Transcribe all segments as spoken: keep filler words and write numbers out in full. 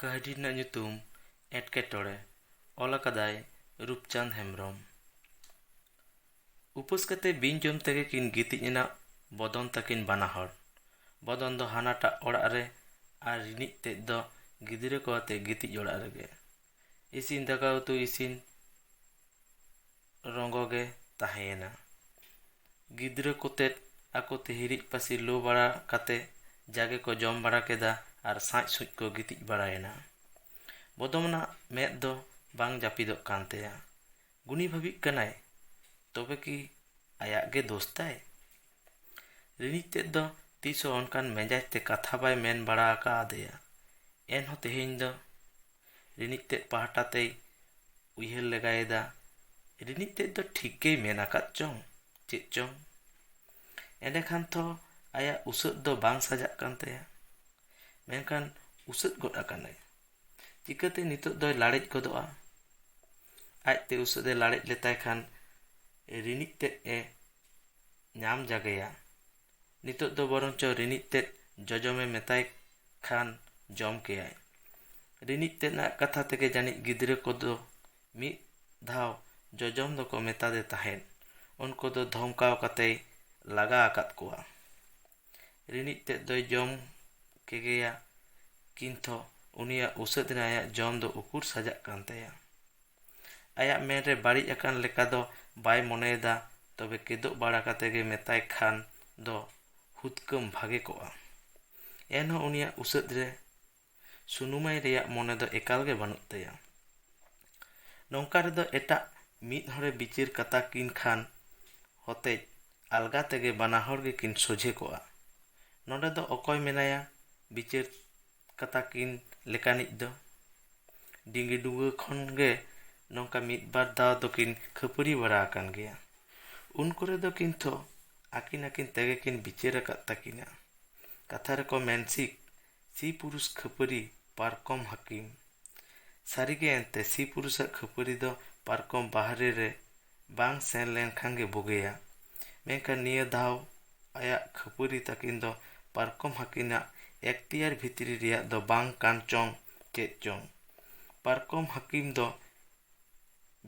ᱠᱟᱹᱦᱱᱤ ᱨᱮᱱᱟᱜ ᱧᱩᱛᱩᱢ ᱮᱴᱠᱮᱴᱚᱬᱮ᱾ ᱚᱞ ᱟᱠᱟᱫᱟᱭ ᱨᱩᱯᱪᱟᱸᱫᱽ ᱦᱮᱢᱵᱨᱚᱢ᱾ ᱩᱯᱟᱹᱥ ᱠᱟᱛᱮ ᱵᱤᱧ ᱡᱚᱢ ᱛᱮᱜᱮ ᱠᱤᱱ ᱜᱤᱛᱤᱡ ᱮᱱᱟ ᱵᱚᱫᱚᱱ ᱛᱟᱹᱠᱤᱱ ᱵᱟᱱᱟ ᱦᱚᱲ᱾ ᱵᱚᱫᱚᱱ ᱫᱚ ᱦᱟᱱᱟᱴᱟᱜ ᱚᱲᱟᱜ ᱨᱮ ᱟᱨ ᱨᱤᱱᱤᱡ ᱛᱮᱫ ᱫᱚ ᱜᱤᱫᱽᱨᱟᱹ ᱠᱚ ᱟᱛᱮ ᱜᱤᱛᱤᱡ ᱚᱲᱟᱜ ᱨᱮᱜᱮ᱾ ᱤᱥᱤᱱ ᱫᱟᱠᱟ ᱩᱛᱩ ᱤᱥᱤᱱ ᱨᱚᱸᱜᱚ ᱜᱮ ᱛᱟᱦᱮᱸᱭᱮᱱᱟ᱾ ᱜᱤᱫᱽᱨᱟᱹ ᱠᱚᱛᱮᱫ ᱟᱠᱚ ᱛᱮ ᱦᱤᱨᱤᱡ ᱯᱟᱹᱥᱤᱨ ᱞᱩ ᱵᱟᱲᱟ ᱠᱟᱛᱮ ᱡᱟᱜᱮ ᱠᱚ ᱡᱚᱢ ᱵᱟᱲᱟ ᱠᱮᱫᱟ ᱟᱨ ᱥᱟᱡ ᱥᱩᱡ ᱠᱚ ᱜᱤᱛᱤᱡ ᱵᱟᱲᱟᱭᱮᱱᱟ᱾ ᱵᱚᱫᱚᱱᱟᱜ ᱢᱮᱫ ᱫᱚ ᱵᱟᱝ ᱡᱟᱹᱯᱤᱫᱚᱜ ᱠᱟᱱ ᱛᱟᱭᱟ᱾ ᱜᱩᱱᱤ ᱵᱷᱟᱹᱵᱤᱜ ᱠᱟᱱᱟᱭ, ᱛᱚᱵᱮ ᱠᱤ ᱟᱭᱟᱜ ᱜᱮ ᱫᱳᱥ ᱛᱟᱭ? ᱨᱤᱱᱤᱡ ᱛᱮᱫ ᱫᱚ ᱛᱤᱥ ᱦᱚᱸ ᱚᱱᱠᱟᱱ ᱢᱮᱡᱟᱡ ᱛᱮ ᱠᱟᱛᱷᱟ ᱵᱟᱭ ᱢᱮᱱ ᱵᱟᱲᱟ ᱟᱠᱟᱫᱮᱭᱟ᱾ ᱮᱱᱦᱚᱸ ᱛᱮᱦᱮᱧ ᱫᱚ ᱨᱤᱱᱤᱡ ᱛᱮᱫ ᱯᱟᱦᱴᱟ ᱛᱮᱭ ᱩᱭᱦᱟᱹᱨ ᱞᱮᱜᱟᱭᱮᱫᱟ, ᱨᱤᱱᱤᱡ ᱛᱮᱫ ᱫᱚ ᱴᱷᱤᱠ ᱜᱮᱭ ᱢᱮᱱ ᱟᱠᱟᱫ ᱪᱚᱝ ᱪᱮᱫ ᱪᱚᱝ᱾ ᱮᱸᱰᱮᱠᱷᱟᱱ ᱛᱚ ᱟᱭᱟᱜ ᱩᱥᱟᱹᱫ ᱫᱚ ᱵᱟᱝ ᱥᱟᱡᱟᱜ ᱠᱟᱱ ᱛᱟᱭᱟ᱾ ᱢᱮᱱᱠᱷᱟᱱ ᱩᱥᱟᱹᱫ ᱜᱚᱫ ᱟᱠᱟᱱᱟᱭ᱾ ᱪᱤᱠᱟᱹᱛᱮ ᱱᱤᱛᱚᱜ ᱫᱚᱭ ᱞᱟᱲᱮᱡ ᱜᱚᱫᱚᱜᱼᱟ? ᱟᱡᱛᱮ ᱩᱥᱟᱹᱫ ᱮ ᱞᱟᱲᱮᱡ ᱞᱮᱛᱟᱭ ᱠᱷᱟᱱ ᱨᱤᱱᱤᱡ ᱛᱮᱫ ᱮ ᱧᱟᱢ ᱡᱟᱜᱮᱭᱟ᱾ ᱱᱤᱛᱚᱜ ᱫᱚ ᱵᱚᱨᱚᱝ ᱪᱚ ᱨᱤᱱᱤᱡ ᱛᱮᱫ ᱡᱚᱡᱚᱢᱮ ᱢᱮᱛᱟᱭ ᱠᱷᱟᱱ ᱡᱚᱢ ᱠᱮᱭᱟᱭ᱾ ᱨᱤᱱᱤᱡ ᱛᱮᱫ ᱟᱜ ᱠᱟᱛᱷᱟ ᱛᱮᱜᱮ ᱡᱟᱹᱱᱤᱡ ᱜᱤᱫᱽᱨᱟᱹ ᱠᱚᱫᱚ ᱢᱤᱫ ᱫᱷᱟᱣ ᱡᱚᱡᱚᱢ ᱫᱚᱠᱚ ᱢᱮᱛᱟᱫᱮ ᱛᱟᱦᱮᱸᱫ᱾ ᱩᱱᱠᱩ ᱫᱚ ᱫᱷᱚᱢᱠᱟᱣ ᱠᱟᱛᱮᱭ ᱞᱟᱜᱟ ᱟᱠᱟᱫ ᱠᱚᱣᱟ᱾ ᱨᱤᱱᱤᱡ ᱛᱮᱫ ᱫᱚᱭ ᱡᱚᱢ ᱠᱮᱜᱮᱭᱟ, ᱠᱤᱱᱛᱷᱚ ᱩᱱᱤᱭᱟᱜ ᱩᱥᱟᱹᱫ ᱨᱮ ᱟᱭᱟᱜ ᱡᱚᱢ ᱫᱚ ᱩᱠᱩᱨ ᱥᱟᱡᱟᱜ ᱠᱟᱱ ᱛᱟᱭᱟ᱾ ᱟᱭᱟᱜ ᱢᱮᱱ ᱨᱮ ᱵᱟᱹᱲᱤᱡ ᱟᱠᱟᱱ ᱞᱮᱠᱟ ᱫᱚ ᱵᱟᱭ ᱢᱚᱱᱮᱭᱮᱫᱟ, ᱛᱚᱵᱮ ᱠᱮᱫᱳᱜ ᱵᱟᱲᱟ ᱠᱟᱛᱮ ᱜᱮ ᱢᱮᱛᱟᱭ ᱠᱷᱟᱱ ᱫᱚ ᱦᱩᱛᱠᱟᱹᱢ ᱵᱷᱟᱜᱮ ᱠᱚᱜᱼᱟ᱾ ᱮᱱᱦᱚᱸ ᱩᱱᱤᱭᱟᱜ ᱩᱥᱟᱹᱫ ᱨᱮ ᱥᱩᱱᱩᱢᱟᱭ ᱨᱮᱭᱟᱜ ᱢᱚᱱᱮ ᱫᱚ ᱮᱠᱟᱞ ᱜᱮ ᱵᱟᱹᱱᱩᱜ ᱛᱟᱭᱟ᱾ ᱱᱚᱝᱠᱟ ᱨᱮᱫᱚ ᱮᱴᱟᱜ ᱢᱤᱫ ᱦᱚᱲᱮ ᱵᱤᱪᱟᱹᱨ ᱠᱟᱛᱟ ᱠᱤᱱ ᱠᱷᱟᱱ ᱦᱚᱛᱮᱡ ᱟᱞᱜᱟ ᱛᱮᱜᱮ ᱵᱟᱱᱟ ᱦᱚᱲ ᱜᱮᱠᱤᱱ ᱥᱚᱡᱷᱮ ᱠᱚᱜᱼᱟ᱾ ᱱᱚᱰᱮ ᱫᱚ ᱚᱠᱚᱭ ᱢᱮᱱᱟᱭᱟ ᱵᱤᱪᱟᱹᱨ ᱠᱟᱛᱟ ᱠᱤᱱ ᱞᱮᱠᱟᱱᱤᱡ ᱫᱚ? ᱰᱤᱸᱜᱤ ᱰᱩᱸᱜᱟᱹ ᱠᱷᱚᱱ ᱜᱮ ᱱᱚᱝᱠᱟ ᱢᱤᱫ ᱵᱟᱨ ᱫᱷᱟᱣ ᱫᱚᱠᱤᱱ ᱠᱷᱟᱹᱯᱟᱹᱨᱤ ᱵᱟᱲᱟ ᱟᱠᱟᱱ ᱜᱮᱭᱟ᱾ ᱩᱱ ᱠᱚᱨᱮ ᱫᱚ ᱠᱤᱱᱛᱷᱚ ᱟᱹᱠᱤᱱ ᱟᱹᱠᱤᱱ ᱛᱮᱜᱮ ᱠᱤᱱ ᱵᱤᱪᱟᱹᱨ ᱟᱠᱟᱫ ᱛᱟᱹᱠᱤᱱᱟ᱾ ᱠᱟᱛᱷᱟ ᱨᱮᱠᱚ ᱢᱮᱱ ᱥᱤᱠ, ᱥᱤ ᱯᱩᱨᱩᱥ ᱠᱷᱟᱹᱯᱟᱹᱨᱤ ᱯᱟᱨᱠᱚᱢ ᱦᱟᱹᱠᱤᱢ᱾ ᱥᱟᱹᱨᱤᱜᱮ ᱮᱱᱛᱮ ᱥᱤ ᱯᱩᱨᱩᱥᱟᱜ ᱠᱷᱟᱹᱯᱟᱹᱨᱤ ᱫᱚ ᱯᱟᱨᱠᱚᱢ ᱵᱟᱦᱨᱮ ᱨᱮ ᱵᱟᱝ ᱥᱮᱱ ᱞᱮᱱᱠᱷᱟᱱ ᱜᱮ ᱵᱩᱜᱤᱭᱟ᱾ ᱢᱮᱱᱠᱷᱟᱱ ᱱᱤᱭᱟᱹ ᱫᱷᱟᱣ ᱟᱭᱟᱜ ᱠᱷᱟᱹᱯᱟᱹᱨᱤ ᱛᱟᱹᱠᱤᱱ ᱫᱚ ᱯᱟᱨᱠᱚᱢ ᱦᱟᱹᱠᱤᱱᱟᱜ ᱮᱠᱛᱤᱭᱟᱨ ᱵᱷᱤᱛᱨᱤ ᱨᱮᱭᱟᱜ ᱫᱚ ᱵᱟᱝ ᱠᱟᱱ ᱪᱚᱝ, ᱪᱮᱫ ᱪᱚᱝ᱾ ᱯᱟᱨᱠᱚᱢ ᱦᱟᱹᱠᱤᱢ ᱫᱚ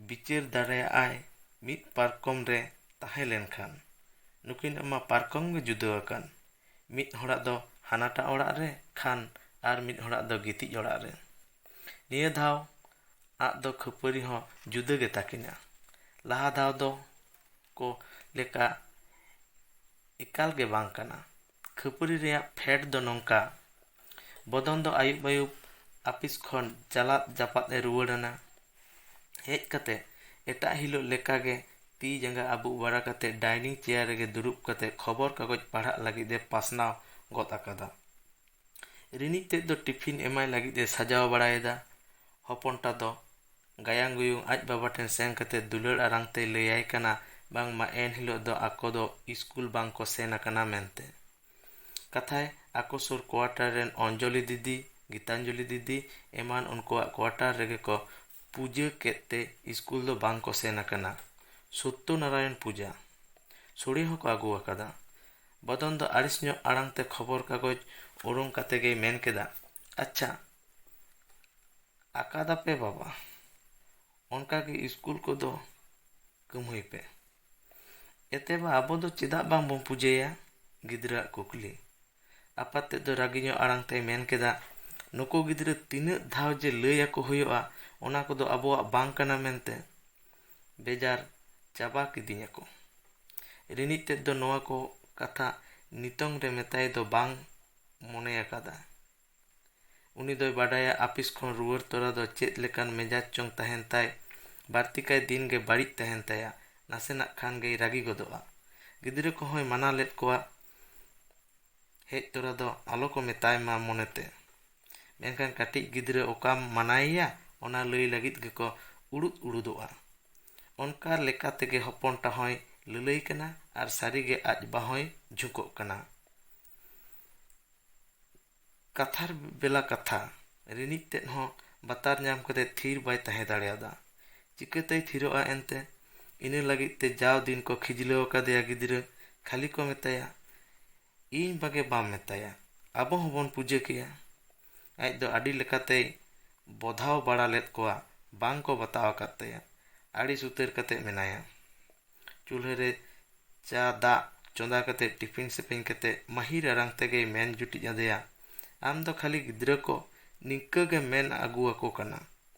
ᱵᱤᱪᱟᱹᱨ ᱫᱟᱲᱮᱭᱟᱜᱼᱟᱭ ᱢᱤᱫ ᱯᱟᱨᱠᱚᱢ ᱨᱮ ᱛᱟᱦᱮᱸ ᱞᱮᱱᱠᱷᱟᱱ᱾ ᱱᱩᱠᱤᱱᱟᱜ ᱢᱟ ᱯᱟᱨᱠᱚᱢ ᱜᱮ ᱡᱩᱫᱟᱹ ᱟᱠᱟᱱ᱾ ᱢᱤᱫ ᱦᱚᱲᱟᱜ ᱫᱚ ᱦᱟᱱᱟᱴᱟᱜ ᱚᱲᱟᱜ ᱨᱮ ᱠᱷᱟᱱ ᱟᱨ ᱢᱤᱫ ᱦᱚᱲᱟᱜ ᱫᱚ ᱜᱤᱛᱤᱡ ᱚᱲᱟᱜ ᱨᱮ᱾ ᱱᱤᱭᱟᱹ ᱫᱷᱟᱣ ᱟᱜ ᱫᱚ ᱠᱷᱟᱹᱯᱟᱹᱨᱤ ᱦᱚᱸ ᱡᱩᱫᱟᱹ ᱜᱮ ᱛᱟᱹᱠᱤᱱᱟ᱾ ᱞᱟᱦᱟ ᱫᱷᱟᱣ ᱫᱚ ᱠᱚ ᱞᱮᱠᱟ ᱮᱠᱟᱞ ᱜᱮ ᱵᱟᱝ ᱠᱟᱱᱟ᱾ ᱠᱷᱟᱹᱯᱟᱹᱨᱤ ᱨᱮᱭᱟᱜ ᱯᱷᱮᱰ ᱫᱚ ᱱᱚᱝᱠᱟ: ᱵᱚᱫᱚᱱ ᱫᱚ ᱟᱹᱭᱩᱵ ᱟᱹᱭᱩᱵ ᱟᱹᱯᱤᱥ ᱠᱷᱚᱱ ᱪᱟᱞᱟᱫ ᱡᱟᱯᱟᱫ ᱮ ᱨᱩᱣᱟᱹᱲ ᱮᱱᱟ᱾ ᱦᱮᱡ ᱠᱟᱛᱮ ᱮᱴᱟᱜ ᱦᱤᱞᱳᱜ ᱞᱮᱠᱟᱜᱮ ᱛᱤ ᱡᱟᱸᱜᱟ ᱟᱹᱵᱩᱜ ᱵᱟᱲᱟ ᱠᱟᱛᱮ ᱰᱟᱭᱱᱤᱝ ᱪᱮᱭᱟᱨ ᱨᱮᱜᱮ ᱫᱩᱲᱩᱵ ᱠᱟᱛᱮ ᱠᱷᱚᱵᱚᱨ ᱠᱟᱜᱚᱡᱽ ᱯᱟᱲᱦᱟᱜ ᱞᱟᱹᱜᱤᱫ ᱮ ᱯᱟᱥᱱᱟᱣ ᱜᱚᱫ ᱟᱠᱟᱫᱟ᱾ ᱨᱤᱱᱤᱡ ᱛᱮᱫ ᱫᱚ ᱴᱤᱯᱷᱤᱱ ᱮᱢᱟᱭ ᱞᱟᱹᱜᱤᱫ ᱮ ᱥᱟᱡᱟᱣ ᱵᱟᱲᱟᱭᱮᱫᱟ᱾ ᱦᱚᱯᱚᱱᱴᱟ ᱫᱚ ᱜᱟᱭᱟᱝ ᱜᱩᱭᱩᱝ ᱟᱡ ᱵᱟᱵᱟ ᱴᱷᱮᱱ ᱥᱮᱱ ᱠᱟᱛᱮ ᱫᱩᱞᱟᱹᱲ ᱟᱲᱟᱝ ᱛᱮᱭ ᱞᱟᱹᱭᱟᱭ ᱠᱟᱱᱟ ᱵᱟᱝᱢᱟ ᱮᱱ ᱦᱤᱞᱳᱜ ᱫᱚ ᱟᱠᱚ ᱫᱚ ᱥᱠᱩᱞ ᱵᱟᱝ ᱠᱚ ᱥᱮᱱ ᱟᱠᱟᱱᱟ ᱢᱮᱱᱛᱮ᱾ ᱠᱟᱛᱷᱟᱭ ᱟᱠᱚ ᱥᱩᱨ ᱠᱚᱣᱟᱴᱟᱨ ᱨᱮᱱ ᱚᱧᱡᱚᱞᱤ ᱫᱤᱫᱤ, ᱜᱤᱛᱟᱧᱡᱚᱞᱤ ᱫᱤᱫᱤ ᱮᱢᱟᱱ ᱩᱱᱠᱩᱣᱟᱜ ᱠᱚᱣᱟᱴᱟᱨ ᱨᱮᱜᱮ ᱠᱚ ᱯᱩᱡᱟᱹ ᱠᱮᱫ ᱛᱮ ᱥᱠᱩᱞ ᱫᱚ ᱵᱟᱝ ᱠᱚ ᱥᱮᱱ ᱟᱠᱟᱱᱟ᱾ ᱥᱚᱛᱛᱚ ᱱᱟᱨᱟᱭᱚᱱ ᱯᱩᱡᱟ᱾ ᱥᱳᱲᱮ ᱦᱚᱸᱠᱚ ᱟᱹᱜᱩ ᱟᱠᱟᱫᱟ᱾ ᱵᱚᱫᱚᱱ ᱫᱚ ᱟᱹᱲᱤᱥ ᱧᱚᱜ ᱟᱲᱟᱝ ᱛᱮ ᱠᱷᱚᱵᱚᱨ ᱠᱟᱜᱚᱡᱽ ᱩᱰᱩᱝ ᱠᱟᱛᱮ ᱜᱮᱭ ᱢᱮᱱ ᱠᱮᱫᱟ, "ᱟᱪᱪᱷᱟ, ᱟᱠᱟᱫᱟᱯᱮ ᱵᱟᱵᱟ, ᱚᱱᱠᱟ ᱜᱮ ᱥᱠᱩᱞ ᱠᱚᱫᱚ ᱠᱟᱹᱢᱦᱟᱹᱭ ᱯᱮ?" "ᱮᱛᱮ ᱵᱟ, ᱟᱵᱚ ᱫᱚ ᱪᱮᱫᱟᱜ ᱵᱟᱝ ᱵᱚᱱ ᱯᱩᱡᱟᱹᱭᱟ?" ᱜᱤᱫᱽᱨᱟᱹᱣᱟᱜ ᱠᱩᱠᱞᱤ᱾ ᱟᱯᱟᱛ ᱛᱮᱫ ᱫᱚ ᱨᱟᱹᱜᱤ ᱧᱚᱜ ᱟᱲᱟᱝ ᱛᱮᱭ ᱢᱮᱱ ᱠᱮᱫᱟ, "ᱱᱩᱠᱩ ᱜᱤᱫᱽᱨᱟᱹ ᱛᱤᱱᱟᱹᱜ ᱫᱷᱟᱣ ᱡᱮ ᱞᱟᱹᱭ ᱟᱠᱚ ᱦᱩᱭᱩᱜᱼᱟ, ᱚᱱᱟ ᱠᱚᱫᱚ ᱟᱵᱚᱣᱟᱜ ᱵᱟᱝ ᱠᱟᱱᱟ ᱢᱮᱱᱛᱮ ᱵᱮᱡᱟᱨ ᱪᱟᱵᱟ ᱠᱤᱫᱤᱧᱟᱠᱚ᱾ ᱨᱤᱱᱤᱡ ᱛᱮᱫ ᱫᱚ ᱱᱚᱣᱟ ᱠᱚ ᱠᱟᱛᱷᱟ ᱱᱤᱛᱚᱝ ᱨᱮ ᱢᱮᱛᱟᱭ ᱫᱚ ᱵᱟᱝ ᱢᱚᱱᱮ ᱟᱠᱟᱫᱟ᱾ ᱩᱱᱤ ᱫᱚᱭ ᱵᱟᱰᱟᱭᱟ ᱟᱹᱯᱤᱥ ᱠᱷᱚᱱ ᱨᱩᱣᱟᱹᱲ ᱛᱚᱨᱟ ᱫᱚ ᱪᱮᱫ ᱞᱮᱠᱟᱱ ᱢᱮᱡᱟᱡᱽ ᱪᱚᱝ ᱛᱟᱦᱮᱱ ᱛᱟᱭ, ᱵᱟᱹᱲᱛᱤ ᱠᱟᱭ ᱫᱤᱱ ᱜᱮ ᱵᱟᱹᱲᱤᱡ ᱛᱟᱦᱮᱱ ᱛᱟᱭᱟ, ᱱᱟᱥᱮᱱᱟᱜ ᱠᱷᱟᱱ ᱜᱮᱭ ᱨᱟᱹᱜᱤ ᱜᱚᱫᱚᱜᱼᱟ᱾ ᱜᱤᱫᱽᱨᱟᱹ ᱠᱚᱦᱚᱸᱭ ᱢᱟᱱᱟ ᱞᱮᱫ ᱠᱚᱣᱟ, ᱦᱮᱡ ᱛᱚᱨᱟ ᱫᱚ ᱟᱞᱚ ᱠᱚ ᱢᱮᱛᱟᱭ ᱢᱟ ᱢᱚᱱᱮᱛᱮ᱾ ᱢᱮᱱᱠᱷᱟᱱ ᱠᱟᱹᱴᱤᱡ ᱜᱤᱫᱽᱨᱟᱹ ᱚᱠᱟᱢ ᱢᱟᱱᱟᱭᱮᱭᱟ, ᱚᱱᱟ ᱞᱟᱹᱭ ᱞᱟᱹᱜᱤᱫ ᱜᱮᱠᱚ ᱩᱲᱩᱫ ᱩᱲᱩᱫᱚᱜᱼᱟ᱾ ᱚᱱᱠᱟ ᱞᱮᱠᱟ ᱛᱮᱜᱮ ᱦᱚᱯᱚᱱᱴᱟ ᱦᱚᱸᱭ ᱞᱟᱹᱞᱟᱹᱭ ᱠᱟᱱᱟ ᱟᱨ ᱥᱟᱹᱨᱤᱜᱮ ᱟᱡ ᱵᱟ ᱦᱚᱸᱭ ᱡᱷᱩᱸᱠᱚᱜ ᱠᱟᱱᱟ᱾ ᱠᱟᱛᱷᱟᱨ ᱵᱮᱞᱟ ᱠᱟᱛᱷᱟ, ᱨᱤᱱᱤᱡ ᱛᱮᱫ ᱦᱚᱸ ᱵᱟᱛᱟᱨ ᱧᱟᱢ ᱠᱟᱛᱮ ᱛᱷᱤᱨ ᱵᱟᱭ ᱛᱟᱦᱮᱸ ᱫᱟᱲᱮᱭᱟᱫᱟ᱾ ᱪᱤᱠᱟᱹᱛᱮᱭ ᱛᱷᱤᱨᱚᱜᱼᱟ ᱮᱱᱛᱮ? ᱤᱱᱟᱹ ᱞᱟᱹᱜᱤᱫ ᱛᱮ ᱡᱟᱣ ᱫᱤᱱ ᱠᱚ ᱠᱷᱤᱡᱞᱟᱹᱣ ᱟᱠᱟᱫᱮᱭᱟ ᱜᱤᱫᱽᱨᱟᱹ, ᱠᱷᱟᱹᱞᱤ ᱠᱚ ᱢᱮᱛᱟᱭᱟ, "ᱤᱧ ᱵᱟᱜᱮ ᱵᱟᱢ ᱢᱮᱛᱟᱭᱟ, ᱟᱵᱚ ᱦᱚᱸᱵᱚᱱ ᱯᱩᱡᱟᱹ ᱠᱮᱭᱟ᱾" ᱟᱡ ᱫᱚ ᱟᱹᱰᱤ ᱞᱮᱠᱟᱛᱮᱭ ᱵᱚᱫᱷᱟᱣ ᱵᱟᱲᱟ ᱞᱮᱫ ᱠᱚᱣᱟ, ᱵᱟᱝ ᱠᱚ ᱵᱟᱛᱟᱣ ᱟᱠᱟᱫ ᱛᱟᱭᱟ᱾ ᱟᱹᱲᱤᱥ ᱩᱛᱟᱹᱨ ᱠᱟᱛᱮ ᱢᱮᱱᱟᱭᱟ᱾ ᱪᱩᱞᱦᱟᱹ ᱨᱮ ᱪᱟ ᱫᱟᱜ ᱪᱚᱸᱫᱟ ᱠᱟᱛᱮ, ᱴᱤᱯᱷᱤᱱ ᱥᱮᱯᱮᱧ ᱠᱟᱛᱮ ᱢᱟᱹᱦᱤᱨ ᱟᱲᱟᱝ ᱛᱮᱜᱮᱭ ᱢᱮᱱ ᱡᱩᱴᱤᱡ ᱟᱫᱮᱭᱟ, "ᱟᱢ ᱫᱚ ᱠᱷᱟᱹᱞᱤ ᱜᱤᱫᱽᱨᱟᱹ ᱠᱚ ᱱᱤᱝᱠᱟᱹ ᱜᱮ ᱢᱮᱱ ᱟᱹᱜᱩ ᱟᱠᱚ ᱠᱟᱱᱟ᱾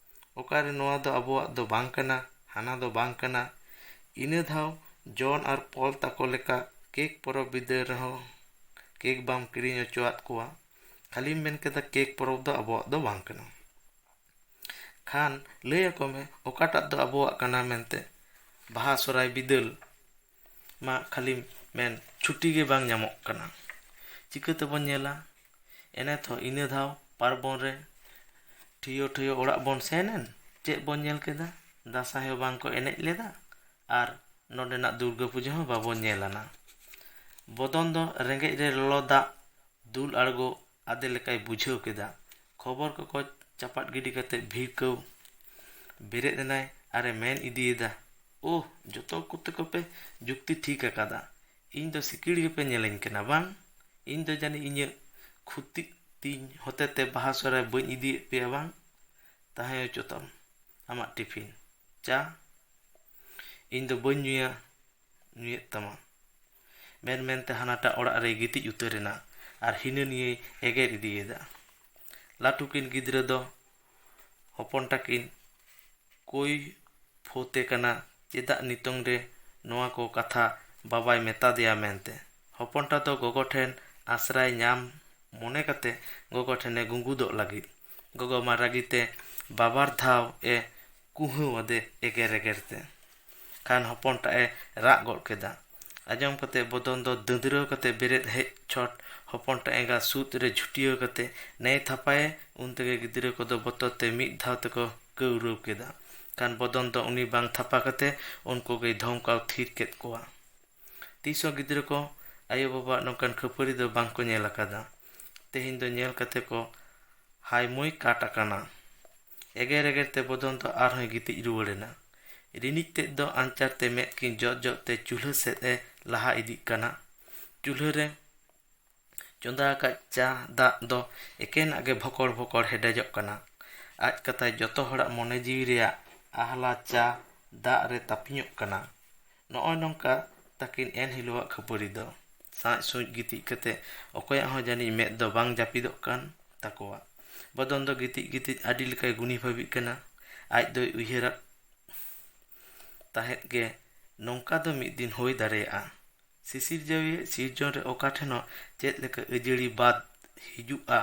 ᱚᱠᱟᱨᱮ ᱱᱚᱣᱟ ᱫᱚ ᱟᱵᱚᱣᱟᱜ ᱫᱚ ᱵᱟᱝ ᱠᱟᱱᱟ, ᱦᱟᱱᱟ ᱫᱚ ᱵᱟᱝ ᱠᱟᱱᱟ᱾ ᱤᱱᱟᱹ ᱫᱷᱟᱣ ᱡᱚᱱ ᱟᱨ ᱯᱚᱞ ᱛᱟᱠᱚ ᱞᱮᱠᱟ ᱠᱮᱠ ᱯᱚᱨᱚᱵᱽ ᱵᱤᱫᱟᱹᱞ ᱨᱮᱦᱚᱸ ᱠᱮᱠ ᱵᱟᱢ ᱠᱤᱨᱤᱧ ᱦᱚᱪᱚᱣᱟᱫ ᱠᱚᱣᱟ᱾ ᱠᱷᱟᱹᱞᱤᱢ ᱢᱮᱱ ᱠᱮᱫᱟ ᱠᱮᱠ ᱯᱚᱨᱚᱵᱽ ᱫᱚ ᱟᱵᱚᱣᱟᱜ ᱫᱚ ᱵᱟᱝ ᱠᱟᱱᱟ᱾ ᱠᱷᱟᱱ ᱞᱟᱹᱭ ᱟᱠᱚ ᱢᱮ ᱚᱠᱟᱴᱟᱜ ᱫᱚ ᱟᱵᱚᱣᱟᱜ ᱠᱟᱱᱟ ᱢᱮᱱᱛᱮ᱾ ᱵᱟᱦᱟ ᱥᱚᱦᱨᱟᱭ ᱵᱤᱫᱟᱹᱞ ᱢᱟ ᱠᱷᱟᱹᱞᱤᱢ ᱢᱮᱱ ᱪᱷᱩᱴᱤ ᱜᱮ ᱵᱟᱝ ᱧᱟᱢᱚᱜ ᱠᱟᱱᱟ᱾ ᱪᱤᱠᱟᱹ ᱛᱮᱵᱚᱱ ᱧᱮᱞᱟ? ᱮᱱᱮᱛ ᱦᱚᱸ ᱤᱱᱟᱹ ᱫᱷᱟᱣ ᱯᱟᱨᱵᱚᱱ ᱨᱮ ᱴᱷᱤᱭᱳ ᱴᱷᱤᱭᱳ ᱚᱲᱟᱜ ᱵᱚᱱ ᱥᱮᱱ ᱮᱱ, ᱪᱮᱫ ᱵᱚᱱ ᱧᱮᱞ ᱠᱮᱫᱟ? ᱫᱟᱸᱥᱟᱭ ᱦᱚᱸ ᱵᱟᱝ ᱠᱚ ᱮᱱᱮᱡ ᱞᱮᱫᱟ ᱟᱨ ᱱᱚᱰᱮᱱᱟᱜ ᱫᱩᱨᱜᱟᱹ ᱯᱩᱡᱟᱹ ᱦᱚᱸ ᱵᱟᱵᱚᱱ ᱧᱮᱞ ᱟᱱᱟ᱾ ᱵᱚᱫᱚᱱ ᱫᱚ ᱨᱮᱸᱜᱮᱡ ᱨᱮ ᱞᱚᱞᱚ ᱫᱟᱜ ᱫᱩᱞ ᱟᱬᱜᱚ ᱟᱫᱮ ᱞᱮᱠᱟᱭ ᱵᱩᱡᱷᱟᱹᱣ ᱠᱮᱫᱟ᱾ ᱠᱷᱚᱵᱚᱨ ᱠᱟᱜᱚᱡᱽ ᱪᱟᱯᱟᱫ ᱜᱤᱰᱤ ᱠᱟᱛᱮ ᱵᱷᱤᱲᱠᱟᱹᱣ ᱵᱮᱨᱮᱫ ᱮᱱᱟᱭ ᱟᱨᱮ ᱢᱮᱱ ᱤᱫᱤᱭᱮᱫᱟ, "ᱳᱦ, ᱡᱚᱛᱚ ᱠᱚᱛᱮ ᱠᱚᱯᱮ ᱡᱩᱠᱛᱤ ᱴᱷᱤᱠ ᱟᱠᱟᱫᱟ᱾ ᱤᱧ ᱫᱚ ᱥᱤᱠᱤᱲ ᱜᱮᱯᱮ ᱧᱮᱞᱤᱧ ᱠᱟᱱᱟ ᱵᱟᱝ? ᱤᱧ ᱫᱚ ᱡᱟᱹᱱᱤᱡ ᱤᱧᱟᱹᱜ ᱠᱷᱩᱛᱤ ᱛᱤᱧ ᱦᱚᱛᱮᱛᱮ ᱵᱟᱦᱟ ᱥᱚᱦᱨᱟᱭ ᱵᱟᱹᱧ ᱤᱫᱤᱭᱮᱫ ᱯᱮᱭᱟ ᱵᱟᱝ? ᱛᱟᱦᱮᱸ ᱦᱚᱪᱚ ᱛᱟᱢ ᱟᱢᱟᱜ ᱴᱤᱯᱷᱤᱱ ᱪᱟ᱾ ᱤᱧ ᱫᱚ ᱵᱟᱹᱧ ᱧᱩᱭᱟ, ᱧᱩᱭᱮᱫ ᱛᱟᱢᱟ," ᱢᱮᱱ ᱢᱮᱱᱛᱮ ᱦᱟᱱᱟᱴᱟᱜ ᱚᱲᱟᱜ ᱨᱮᱭ ᱜᱤᱛᱤᱡ ᱩᱛᱟᱹᱨ ᱮᱱᱟ ᱟᱨ ᱦᱤᱱᱟᱹ ᱱᱤᱭᱟᱹᱭ ᱮᱜᱮᱨ ᱤᱫᱤᱭᱮᱫᱟ᱾ ᱞᱟᱹᱴᱩ ᱠᱤᱱ ᱜᱤᱫᱽᱨᱟᱹ ᱫᱚ ᱦᱚᱯᱚᱱ ᱛᱟᱹᱠᱤᱱ ᱠᱚᱭ ᱯᱷᱳᱛᱮ ᱠᱟᱱᱟ, ᱪᱮᱫᱟᱜ ᱱᱤᱛᱚᱝ ᱨᱮ ᱱᱚᱣᱟ ᱠᱚ ᱠᱟᱛᱷᱟ ᱵᱟᱵᱟᱭ ᱢᱮᱛᱟ ᱫᱮᱭᱟ ᱢᱮᱱᱛᱮ᱾ ᱦᱚᱯᱚᱱᱴᱟ ᱫᱚ ᱜᱚᱜᱚ ᱴᱷᱮᱱ ᱟᱥᱨᱟᱭ ᱧᱟᱢ ᱢᱚᱱᱮ ᱠᱟᱛᱮ ᱜᱚᱜᱚ ᱴᱷᱮᱱᱮ ᱜᱩᱸᱜᱩᱫᱚᱜ ᱞᱟᱹᱜᱤᱫ᱾ ᱜᱚᱜᱚ ᱢᱟ ᱨᱟᱹᱜᱤᱛᱮ ᱵᱟᱵᱟᱨ ᱫᱷᱟᱣ ᱮ ᱠᱩᱦᱟᱹᱣ ᱟᱫᱮ ᱮᱜᱮᱨ ᱮᱜᱮᱨ ᱛᱮ᱾ ᱠᱷᱟᱱ ᱦᱚᱯᱚᱱᱴᱟᱜ ᱮ ᱨᱟᱜ ᱜᱚᱫ ᱠᱮᱫᱟ᱾ ᱟᱸᱡᱚᱢ ᱠᱟᱛᱮ ᱵᱚᱫᱚᱱ ᱫᱚ ᱫᱟᱹᱫᱽᱨᱟᱹᱣ ᱠᱟᱛᱮ ᱵᱮᱨᱮᱫ ᱦᱮᱡ ᱪᱷᱚᱴ ᱦᱚᱯᱚᱱᱴᱟᱜ ᱮᱸᱜᱟ ᱥᱩᱫ ᱨᱮ ᱡᱷᱩᱴᱭᱟᱹᱣ ᱠᱟᱛᱮ ᱱᱮᱭ ᱛᱷᱟᱯᱟᱭᱮ᱾ ᱩᱱ ᱛᱮᱜᱮ ᱜᱤᱫᱽᱨᱟᱹ ᱠᱚᱫᱚ ᱵᱚᱛᱚᱨ ᱛᱮ ᱢᱤᱫ ᱫᱷᱟᱣ ᱛᱮᱠᱚ ᱠᱟᱹᱣᱨᱟᱹᱣ ᱠᱮᱫᱟ᱾ ᱠᱷᱟᱱ ᱵᱚᱫᱚᱱ ᱫᱚ ᱩᱱᱤ ᱵᱟᱝ ᱛᱷᱟᱯᱟ ᱠᱟᱛᱮ ᱩᱱᱠᱩ ᱜᱮᱭ ᱫᱷᱚᱢᱠᱟᱣ ᱛᱷᱤᱨ ᱠᱮᱫ ᱠᱚᱣᱟ᱾ ᱛᱤᱥ ᱦᱚᱸ ᱜᱤᱫᱽᱨᱟᱹ ᱠᱚ ᱟᱭᱳ ᱵᱟᱵᱟᱣᱟᱜ ᱱᱚᱝᱠᱟᱱ ᱠᱷᱟᱹᱯᱟᱹᱨᱤ ᱫᱚ ᱵᱟᱝ ᱠᱚ ᱧᱮᱞ ᱟᱠᱟᱫᱟ᱾ ᱛᱮᱦᱮᱧ ᱫᱚ ᱧᱮᱞ ᱠᱟᱛᱮ ᱠᱚ ᱦᱟᱭᱢᱚᱭ ᱠᱟᱴ ᱟᱠᱟᱱᱟ᱾ ᱮᱜᱮᱨ ᱮᱜᱮᱨ ᱛᱮ ᱵᱚᱫᱚᱱ ᱫᱚ ᱟᱨᱦᱚᱸᱭ ᱜᱤᱛᱤᱡ ᱨᱩᱣᱟᱹᱲ ᱮᱱᱟ᱾ ᱨᱤᱱᱤᱡ ᱛᱮᱫ ᱫᱚ ᱟᱧᱪᱟᱨ ᱛᱮ ᱢᱮᱫ ᱠᱤᱱ ᱡᱚᱜ ᱡᱚᱜ ᱛᱮ ᱪᱩᱞᱦᱟᱹ ᱥᱮᱫ ᱮ ᱞᱟᱦᱟ ᱤᱫᱤᱜ ᱠᱟᱱᱟ᱾ ᱪᱩᱞᱦᱟᱹ ᱨᱮ ᱪᱚᱸᱫᱟ ᱟᱠᱟᱫ ᱪᱟ ᱫᱟᱜ ᱫᱚ ᱮᱠᱮᱱᱟᱜ ᱜᱮ ᱵᱷᱚᱠᱚᱲ ᱵᱷᱚᱠᱚᱲ ᱦᱮᱰᱮᱡᱚᱜ ᱠᱟᱱᱟ᱾ ᱟᱡ ᱠᱟᱛᱷᱟᱭ ᱡᱚᱛᱚ ᱦᱚᱲᱟᱜ ᱢᱚᱱᱮ ᱡᱤᱣᱤ ᱨᱮᱭᱟᱜ ᱟᱦᱞᱟ ᱪᱟ ᱫᱟᱜ ᱨᱮ ᱛᱟᱹᱯᱤᱧᱚᱜ ᱠᱟᱱᱟ᱾ ᱱᱚᱜᱼᱚᱭ ᱱᱚᱝᱠᱟ ᱛᱟᱹᱠᱤᱱ ᱮᱱ ᱦᱤᱞᱳᱜᱟᱜ ᱠᱷᱟᱹᱯᱟᱹᱨᱤ ᱫᱚ᱾ ᱥᱟᱸᱡ ᱥᱩᱸᱡ ᱜᱤᱛᱤᱡ ᱠᱟᱛᱮ ᱚᱠᱚᱭᱟᱜ ᱦᱚᱸ ᱡᱟᱹᱱᱤᱡ ᱢᱮᱫ ᱫᱚ ᱵᱟᱝ ᱡᱟᱹᱯᱤᱫᱚᱜ ᱠᱟᱱ ᱛᱟᱠᱚᱣᱟ᱾ ᱵᱚᱫᱚᱱ ᱫᱚ ᱜᱤᱛᱤᱡ ᱜᱤᱛᱤᱡ ᱟᱹᱰᱤ ᱞᱮᱠᱟᱭ ᱜᱩᱱᱤ ᱵᱷᱟᱹᱵᱤᱜ ᱠᱟᱱᱟ᱾ ᱟᱡ ᱫᱚᱭ ᱩᱭᱦᱟᱹᱨᱟ ᱛᱟᱦᱮᱸᱫ ᱜᱮ, ᱱᱚᱝᱠᱟ ᱫᱚ ᱢᱤᱫ ᱫᱤᱱ ᱦᱩᱭ ᱫᱟᱲᱮᱭᱟᱜᱼᱟ᱾ ᱥᱤᱥᱤᱨᱡᱟᱹᱣᱤᱭᱟᱹ ᱥᱤᱨᱡᱚᱱ ᱨᱮ ᱚᱠᱟ ᱴᱷᱮᱱ ᱦᱚᱸ ᱪᱮᱫ ᱞᱮᱠᱟ ᱟᱹᱡᱟᱹᱲᱤ ᱵᱟᱫ ᱦᱤᱡᱩᱜᱼᱟ,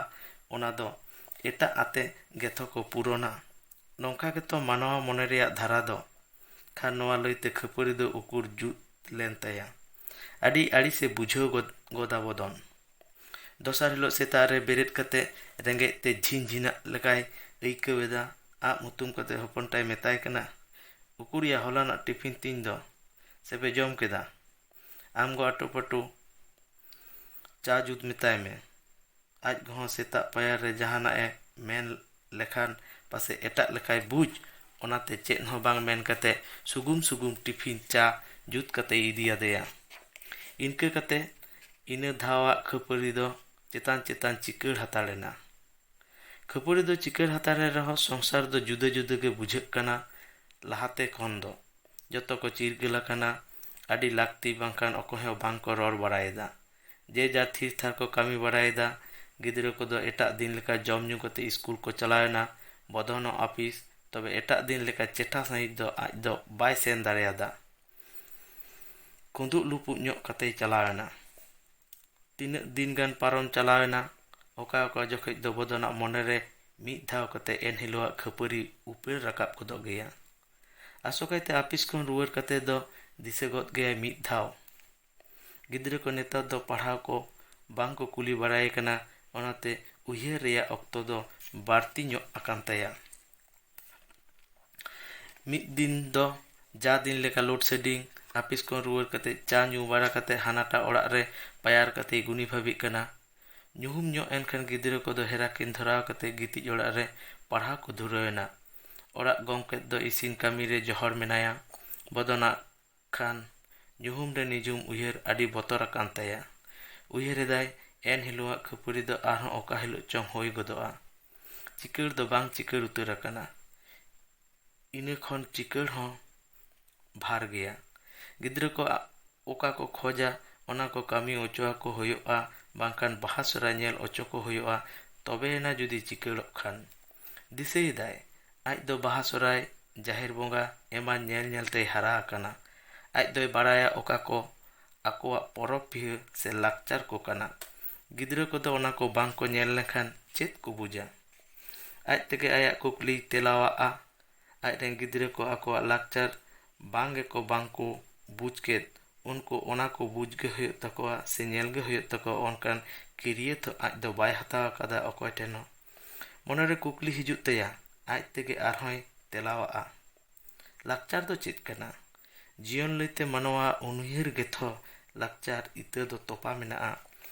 ᱚᱱᱟ ᱫᱚ ᱮᱴᱟᱜ ᱟᱛᱮ ᱜᱮᱛᱷᱚ ᱠᱚ ᱯᱩᱨᱚᱱᱟ᱾ ᱱᱚᱝᱠᱟ ᱜᱮᱛᱚ ᱢᱟᱱᱣᱟ ᱢᱚᱱᱮ ᱨᱮᱭᱟᱜ ᱫᱷᱟᱨᱟ ᱫᱚ᱾ ᱠᱷᱟᱱ ᱱᱚᱣᱟ ᱞᱟᱹᱭᱛᱮ ᱠᱷᱟᱹᱯᱟᱹᱨᱤ ᱫᱚ ᱩᱠᱩᱨ ᱡᱩᱛ ᱞᱮᱱ ᱛᱟᱭᱟ᱾ ᱟᱹᱰᱤ ᱟᱹᱲᱤᱥᱮ ᱵᱩᱡᱷᱟᱹᱣ ᱜᱚᱫ, ᱜᱚᱫᱟ ᱵᱚᱫᱚᱱ᱾ ᱫᱚᱥᱟᱨ ᱦᱤᱞᱳᱜ ᱥᱮᱛᱟᱜ ᱨᱮ ᱵᱮᱨᱮᱫ ᱠᱟᱛᱮ ᱨᱮᱸᱜᱮᱡ ᱛᱮ ᱡᱷᱤᱱ ᱡᱷᱤᱱᱟᱜ ᱞᱮᱠᱟᱭ ᱟᱹᱭᱠᱟᱹᱣ ᱮᱫᱟ᱾ ᱟᱵ ᱦᱩᱛᱩᱢ ᱠᱟᱛᱮ ᱦᱚᱯᱚᱱ ᱴᱟᱭ ᱢᱮᱛᱟᱭ ᱠᱟᱱᱟ, "ᱩᱠᱩᱨᱭᱟ, ᱦᱚᱞᱟᱱᱟᱜ ᱴᱤᱯᱷᱤᱱ ᱛᱤᱧ ᱫᱚ? ᱥᱮᱯᱮ ᱡᱚᱢ ᱠᱮᱫᱟ? ᱟᱢ ᱜᱚ ᱟᱴᱩ ᱯᱟᱴᱩ ᱪᱟ ᱡᱩᱛ ᱢᱮᱛᱟᱭ ᱢᱮ᱾" ᱟᱡ ᱜᱚ ᱦᱚᱸ ᱥᱮᱛᱟᱜ ᱯᱟᱭᱟᱨ ᱨᱮ ᱡᱟᱦᱟᱱᱟᱜ ᱮ ᱢᱮᱱ ᱞᱮᱠᱷᱟᱱ ᱯᱟᱥᱮ ᱮᱴᱟᱜ ᱞᱮᱠᱟᱭ ᱵᱩᱡᱽ, ᱚᱱᱟᱛᱮ ᱪᱮᱫ ᱦᱚᱸ ᱵᱟᱝ ᱢᱮᱱ ᱠᱟᱛᱮ ᱥᱩᱜᱩᱢ ᱥᱩᱜᱩᱢ ᱴᱤᱯᱷᱤᱱ ᱪᱟ ᱡᱩᱛ ᱠᱟᱛᱮᱭ ᱤᱫᱤᱭᱟᱫᱮᱭᱟ᱾ ᱤᱱᱠᱟᱹ ᱠᱟᱛᱮ ᱤᱱᱟᱹ ᱫᱷᱟᱣᱟᱜ ᱠᱷᱟᱹᱯᱟᱹᱨᱤ ᱫᱚ ᱪᱮᱛᱟᱱ ᱪᱮᱛᱟᱱ ᱪᱤᱠᱟᱹᱲ ᱦᱟᱛᱟᱲ ᱮᱱᱟ᱾ ᱠᱷᱟᱹᱯᱟᱹᱨᱤ ᱫᱚ ᱪᱤᱠᱟᱹᱲ ᱦᱟᱛᱟᱲ ᱮᱱ ᱨᱮᱦᱚᱸ ᱥᱚᱝᱥᱟᱨ ᱫᱚ ᱡᱩᱫᱟᱹ ᱡᱩᱫᱟᱹ ᱜᱮ ᱵᱩᱡᱷᱟᱹᱜ ᱠᱟᱱᱟ ᱞᱟᱦᱟᱛᱮ ᱠᱷᱚᱱ ᱫᱚ᱾ ᱡᱚᱛᱚ ᱠᱚ ᱪᱤᱨᱜᱟᱹᱞ ᱟᱠᱟᱱᱟ᱾ ᱟᱹᱰᱤ ᱞᱟᱹᱠᱛᱤ ᱵᱟᱝᱠᱷᱟᱱ ᱚᱠᱚᱭ ᱦᱚᱸ ᱵᱟᱝ ᱠᱚ ᱨᱚᱲ ᱵᱟᱲᱟᱭᱮᱫᱟ᱾ ᱡᱮ ᱡᱟᱨ ᱛᱷᱤᱨ ᱛᱷᱟᱨ ᱠᱚ ᱠᱟᱹᱢᱤ ᱵᱟᱲᱟᱭᱮᱫᱟ᱾ ᱜᱤᱫᱽᱨᱟᱹ ᱠᱚᱫᱚ ᱮᱴᱟᱜ ᱫᱤᱱ ᱞᱮᱠᱟ ᱡᱚᱢ ᱧᱩ ᱠᱟᱛᱮ ᱤᱥᱠᱩᱞ ᱠᱚ ᱪᱟᱞᱟᱣ ᱮᱱᱟ᱾ ᱵᱚᱫᱚᱱ ᱦᱚᱸ ᱟᱹᱯᱤᱥ᱾ ᱛᱚᱵᱮ ᱮᱴᱟᱜ ᱫᱤᱱ ᱞᱮᱠᱟ ᱪᱮᱴᱷᱟ ᱥᱟᱺᱦᱤᱡ ᱫᱚ ᱟᱡ ᱫᱚ ᱵᱟᱭ ᱥᱮᱱ ᱫᱟᱲᱮᱭᱟᱫᱟ᱾ ᱠᱩᱸᱫᱩᱜ ᱞᱩᱯᱩᱜ ᱧᱚᱜ ᱠᱟᱛᱮᱭ ᱪᱟᱞᱟᱣ ᱮᱱᱟ᱾ ᱛᱤᱱᱟᱹᱜ ᱫᱤᱱ ᱜᱟᱱ ᱯᱟᱨᱚᱢ ᱪᱟᱞᱟᱣ ᱮᱱᱟ, ᱚᱠᱟ ᱚᱠᱟ ᱡᱚᱠᱷᱮᱡ ᱫᱚ ᱵᱚᱫᱚᱱᱟᱜ ᱢᱚᱱᱮ ᱨᱮ ᱢᱤᱫ ᱫᱷᱟᱣ ᱠᱟᱛᱮ ᱮᱱ ᱦᱤᱞᱳᱜᱟᱜ ᱠᱷᱟᱹᱯᱟᱹᱨᱤ ᱩᱯᱮᱞ ᱨᱟᱠᱟᱵ ᱜᱚᱫᱚᱜ ᱜᱮᱭᱟ᱾ ᱟᱥᱚᱠᱟᱭᱛᱮ ᱟᱹᱯᱤᱥ ᱠᱷᱚᱱ ᱨᱩᱣᱟᱹᱲ ᱠᱟᱛᱮ ᱫᱚ ᱫᱤᱥᱟᱹ ᱜᱚᱫ ᱜᱮᱭᱟᱭ ᱢᱤᱫ ᱫᱷᱟᱣ᱾ ᱜᱤᱫᱽᱨᱟᱹ ᱠᱚ ᱱᱮᱛᱟᱨ ᱫᱚ ᱯᱟᱲᱦᱟᱣ ᱠᱚ ᱵᱟᱝ ᱠᱚ ᱠᱩᱞᱤ ᱵᱟᱲᱟᱭᱮ ᱠᱟᱱᱟ, ᱚᱱᱟᱛᱮ ᱩᱭᱦᱟᱹᱨ ᱨᱮᱭᱟᱜ ᱚᱠᱛᱚ ᱫᱚ ᱵᱟᱹᱲᱛᱤ ᱧᱚᱜ ᱟᱠᱟᱱ ᱛᱟᱭᱟ᱾ ᱢᱤᱫ ᱫᱤᱱ ᱫᱚ ᱡᱟ ᱫᱤᱱ ᱞᱮᱠᱟ load shedding, ᱟᱹᱯᱤᱥ ᱠᱷᱚᱱ ᱨᱩᱣᱟᱹᱲ ᱠᱟᱛᱮ ᱪᱟ ᱧᱩ ᱵᱟᱲᱟ ᱠᱟᱛᱮ ᱦᱟᱱᱟᱴᱟᱜ ᱚᱲᱟᱜ ᱨᱮ ᱯᱟᱭᱟᱨ ᱠᱟᱛᱮᱭ ᱜᱩᱱᱤ ᱵᱷᱟᱹᱵᱤᱜ ᱠᱟᱱᱟ᱾ ᱧᱩᱦᱩᱢ ᱧᱚᱜ ᱮᱱᱠᱷᱟᱱ ᱜᱤᱫᱽᱨᱟᱹ ᱠᱚᱫᱚ ᱦᱮᱨᱟᱠᱤᱱ ᱫᱷᱚᱨᱟᱣ ᱠᱟᱛᱮ ᱜᱤᱛᱤᱡ ᱚᱲᱟᱜ ᱨᱮ ᱯᱟᱲᱦᱟᱣ ᱠᱚ ᱫᱷᱩᱨᱟᱹᱣ ᱮᱱᱟ᱾ ᱚᱲᱟᱜ ᱜᱚᱢᱠᱮ ᱫᱚ ᱤᱥᱤᱱ ᱠᱟᱹᱢᱤ ᱨᱮ ᱡᱚᱦᱚᱲ ᱢᱮᱱᱟᱭᱟ᱾ ᱵᱚᱫᱚᱱᱟᱜ ᱠᱷᱟᱱ ᱧᱩᱦᱩᱢ ᱨᱮ ᱱᱤᱡᱩᱢ ᱩᱭᱦᱟᱹᱨ ᱟᱹᱰᱤ ᱵᱚᱛᱚᱨ ᱟᱠᱟᱱ ᱛᱟᱭᱟ᱾ ᱩᱭᱦᱟᱹᱨ ᱮᱫᱟᱭ, ᱮᱱ ᱦᱤᱞᱳᱜᱟᱜ ᱠᱷᱟᱹᱯᱟᱹᱨᱤ ᱫᱚ ᱟᱨᱦᱚᱸ ᱚᱠᱟ ᱦᱤᱞᱳᱜ ᱪᱚᱝ ᱦᱩᱭ ᱜᱚᱫᱚᱜᱼᱟ᱾ ᱪᱤᱠᱟᱹᱲ ᱫᱚ ᱵᱟᱝ ᱪᱤᱠᱟᱹᱲ ᱩᱛᱟᱹᱨ ᱟᱠᱟᱱᱟ᱾ ᱤᱱᱟᱹ ᱠᱷᱚᱱ ᱪᱤᱠᱟᱹᱲ ᱦᱚᱸ ᱵᱷᱟᱨ ᱜᱮᱭᱟ᱾ ᱜᱤᱫᱽᱨᱟᱹ ᱠᱚ ᱟ-, ᱚᱠᱟ ᱠᱚ ᱠᱷᱚᱡᱟ, ᱚᱱᱟ ᱠᱚ ᱠᱟᱹᱢᱤ ᱚᱪᱚ ᱟᱠᱚ ᱦᱩᱭᱩᱜᱼᱟ, ᱵᱟᱝᱠᱷᱟᱱ ᱵᱟᱦᱟ ᱥᱚᱦᱨᱟᱭ ᱧᱮᱞ ᱚᱪᱚ ᱠᱚ ᱦᱩᱭᱩᱜᱼᱟ, ᱛᱚᱵᱮᱭᱮᱱᱟ ᱡᱩᱫᱤ ᱪᱤᱠᱟᱹᱲᱚᱜ ᱠᱷᱟᱱ᱾ ᱫᱤᱥᱟᱹᱭᱮᱫᱟᱭ, ᱟᱡ ᱫᱚ ᱵᱟᱦᱟ ᱥᱚᱦᱨᱟᱭ, ᱡᱟᱦᱮᱨ ᱵᱚᱸᱜᱟ ᱮᱢᱟᱱ ᱧᱮᱞ ᱧᱮᱞ ᱛᱮᱭ ᱦᱟᱨᱟ ᱟᱠᱟᱱᱟ᱾ ᱟᱡ ᱫᱚᱭ ᱵᱟᱲᱟᱭᱟ ᱚᱠᱟ ᱠᱚ ᱟᱠᱚᱣᱟᱜ ᱯᱚᱨᱚᱵᱽ ᱯᱤᱦᱟᱹ ᱥᱮ ᱞᱟᱠᱪᱟᱨ ᱠᱚ ᱠᱟᱱᱟ᱾ ᱜᱤᱫᱽᱨᱟᱹ ᱠᱚᱫᱚ ᱚᱱᱟ ᱠᱚ ᱵᱟᱝ ᱠᱚ ᱧᱮᱞ ᱞᱮᱠᱷᱟᱱ ᱪᱮᱫ ᱠᱚ ᱵᱩᱡᱟ? ᱟᱡ ᱛᱮᱜᱮ ᱟᱭᱟᱜ ᱠᱩᱠᱞᱤᱭ ᱛᱮᱞᱟᱣᱟᱜᱼᱟ᱾ ᱟᱡ ᱨᱮᱱ ᱜᱤᱫᱽᱨᱟᱹ ᱠᱚ ᱟᱠᱚᱣᱟᱜ ᱞᱟᱠᱪᱟᱨ ᱵᱟᱝ ᱜᱮᱠᱚ ᱵᱟᱝ ᱠᱚ ᱵᱩᱡᱽ ᱠᱮᱫ, ᱩᱱᱠᱩ ᱚᱱᱟ ᱠᱚ ᱵᱩᱡᱽ ᱜᱮ ᱦᱩᱭᱩᱜ ᱛᱟᱠᱚᱣᱟ ᱥᱮ ᱧᱮᱞ ᱜᱮ ᱦᱩᱭᱩᱜ ᱛᱟᱠᱚᱣᱟ, ᱚᱱᱠᱟᱱ ᱠᱤᱨᱭᱟᱹᱛ ᱦᱚᱸ ᱟᱡ ᱫᱚ ᱵᱟᱭ ᱦᱟᱛᱟᱣ ᱟᱠᱟᱫᱟ ᱚᱠᱚᱭ ᱴᱷᱮᱱ ᱦᱚᱸ᱾ ᱢᱚᱱᱮᱨᱮ ᱠᱩᱠᱞᱤ ᱦᱤᱡᱩᱜ ᱛᱟᱭᱟ, ᱟᱡ ᱛᱮᱜᱮ ᱟᱨᱦᱚᱸᱭ ᱛᱮᱞᱟᱣᱟᱜᱼᱟ᱾ ᱞᱟᱠᱪᱟᱨ ᱫᱚ ᱪᱮᱫ ᱠᱟᱱᱟ? ᱡᱤᱭᱚᱱ ᱞᱟᱹᱭᱛᱮ ᱢᱟᱱᱣᱟ ᱩᱱᱩᱭᱦᱟᱹᱨ ᱜᱮᱛᱷᱚ ᱞᱟᱠᱪᱟᱨ ᱤᱛᱟᱹ ᱫᱚ ᱛᱚᱯᱟ ᱢᱮᱱᱟᱜᱼᱟ᱾